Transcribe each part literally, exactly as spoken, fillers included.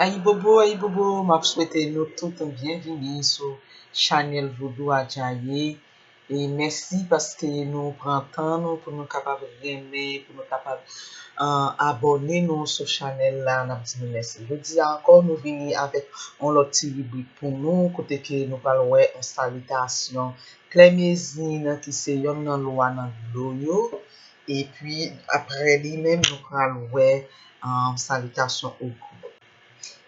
Ayibobo, ayibobo, m ap swete nou tout byenvini sou chanèl Vodou Adjaye. E mèsi paske nou pran tan nou pou nou kapab renmen, pou nou kapab, ah, abòne nou sou chanèl la. N ap di nou mèsi. Jodi a ankò, nou vini avèk yon lòt ti ribrik pou nou, kote ke nou pral wè yon salitasyon klèmezin ki se yonn nan lwa nan dlo yo. Epi, apre li menm, nou pral wè, ah, salitasyon ogou.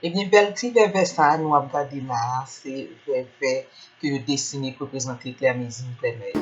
Ebyen, bèl ti vèvè sa a nou ap gade la a, se vèvè ke yo desine k reprezante klèmezin klèmèy.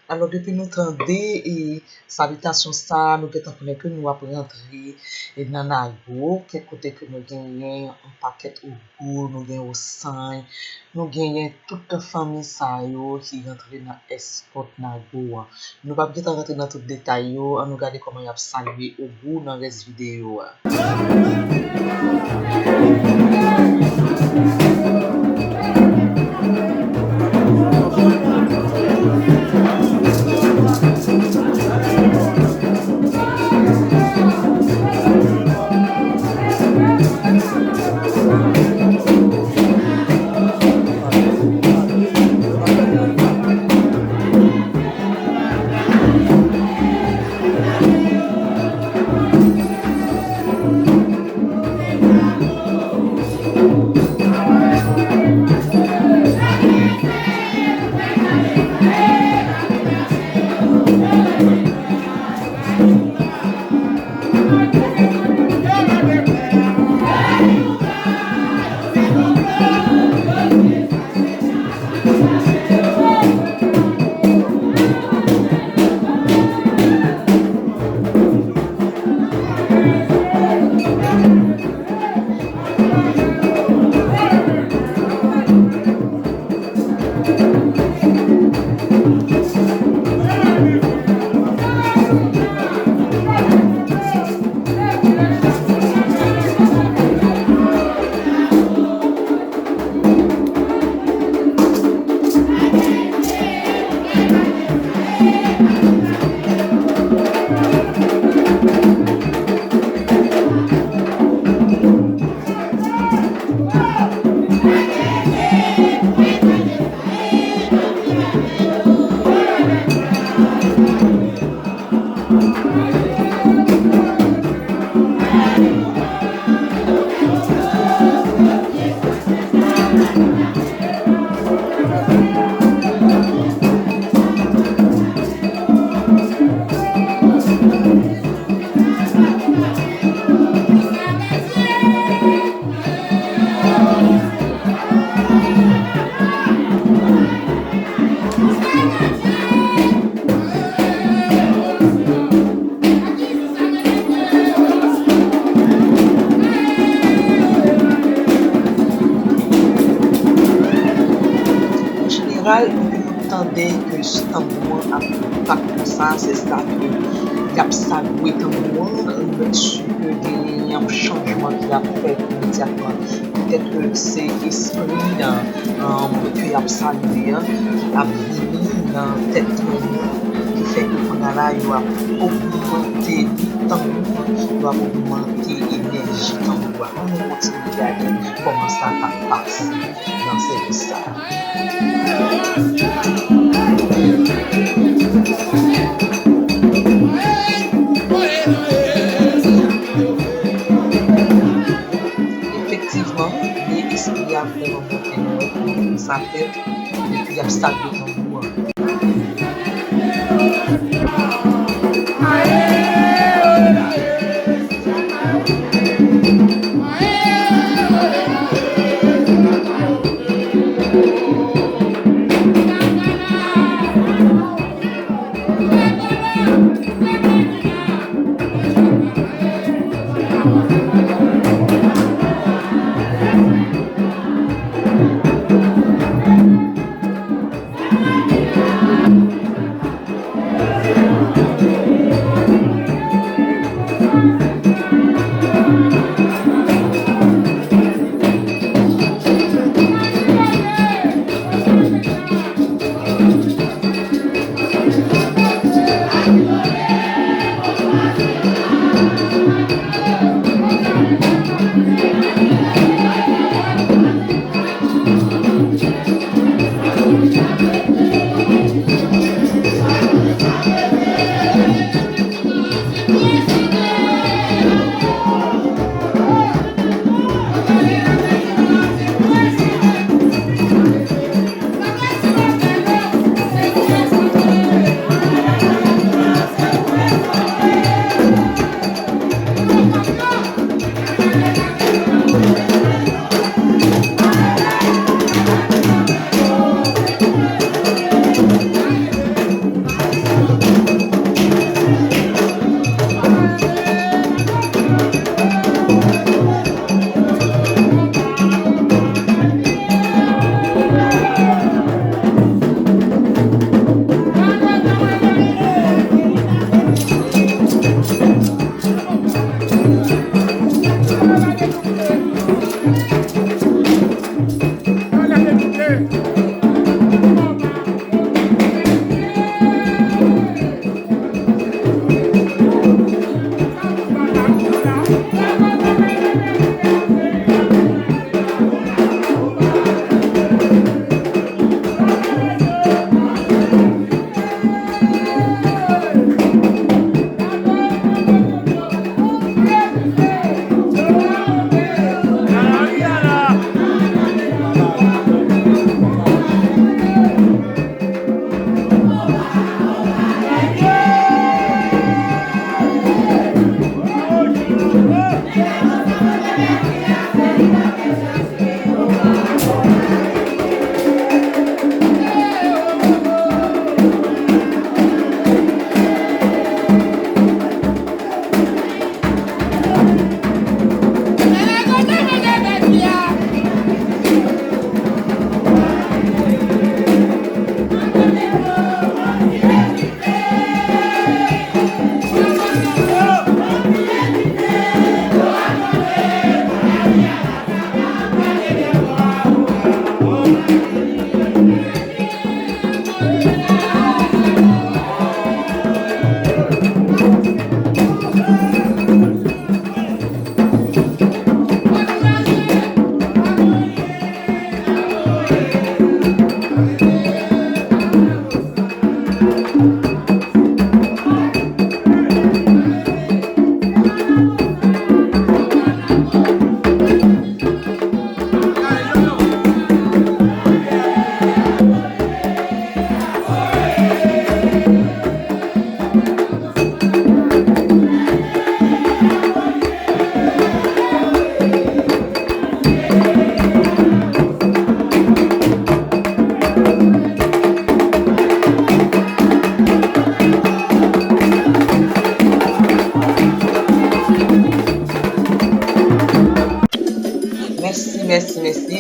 Alò, depi nou tande, e, salitasyon sa a, nou gentan konnen ke nou ap rantre, e, nan Nago, kèk kote ke nou genyen yon pakèt ogou, nou gen Osany, nou genyen tout fanmi sa yo ki rantre nan èskòt Nago a. Nou p ap gentan rantre nan tout detay yo, ann nou gade kòman y ap salye ogou nan rès videyo a. Pral tande ke tanbou an ap bat konsa, se sa ke y ap salye tanbou an. Remèt si ke genyen yon chanjman ki ap fèt imedyatman. Petèt ke se espri an, an, ke y ap salye an ki ap vini nan tèt moun yo, ki fè ke kounye a la yo ap ogmante tanbou an, yo ap ogmante enèji tanbou a. Ann nou kontinye gade kòman sa t ap pase nan sèvis sa a. Efektivman, men espri a vrèman monte, nou wè kòman sa fèt, epi y ap salye tanbou an.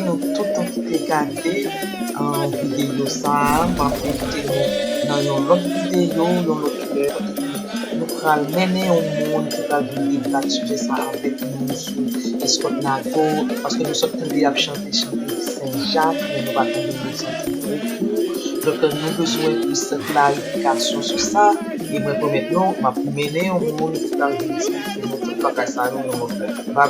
Nou tout ki te gade videyo sa a, m ap envite nou nan yon lòt videyo, yon lòt lè. Nou pral mennen yon moun ki pral vin debat sijè sa avèk nou sou Eskòt Nago, paske nou sot tande y ap chante chante Sen Jak, men nou pa tande nou chante Bokou. Donk, nou bezwen plis klarifikasyon sou sa, e mwen pwomèt nou, m ap mennen yon moun ki pral vin esplike nou tout bagay sa yo yon lòt lè. Bye bye.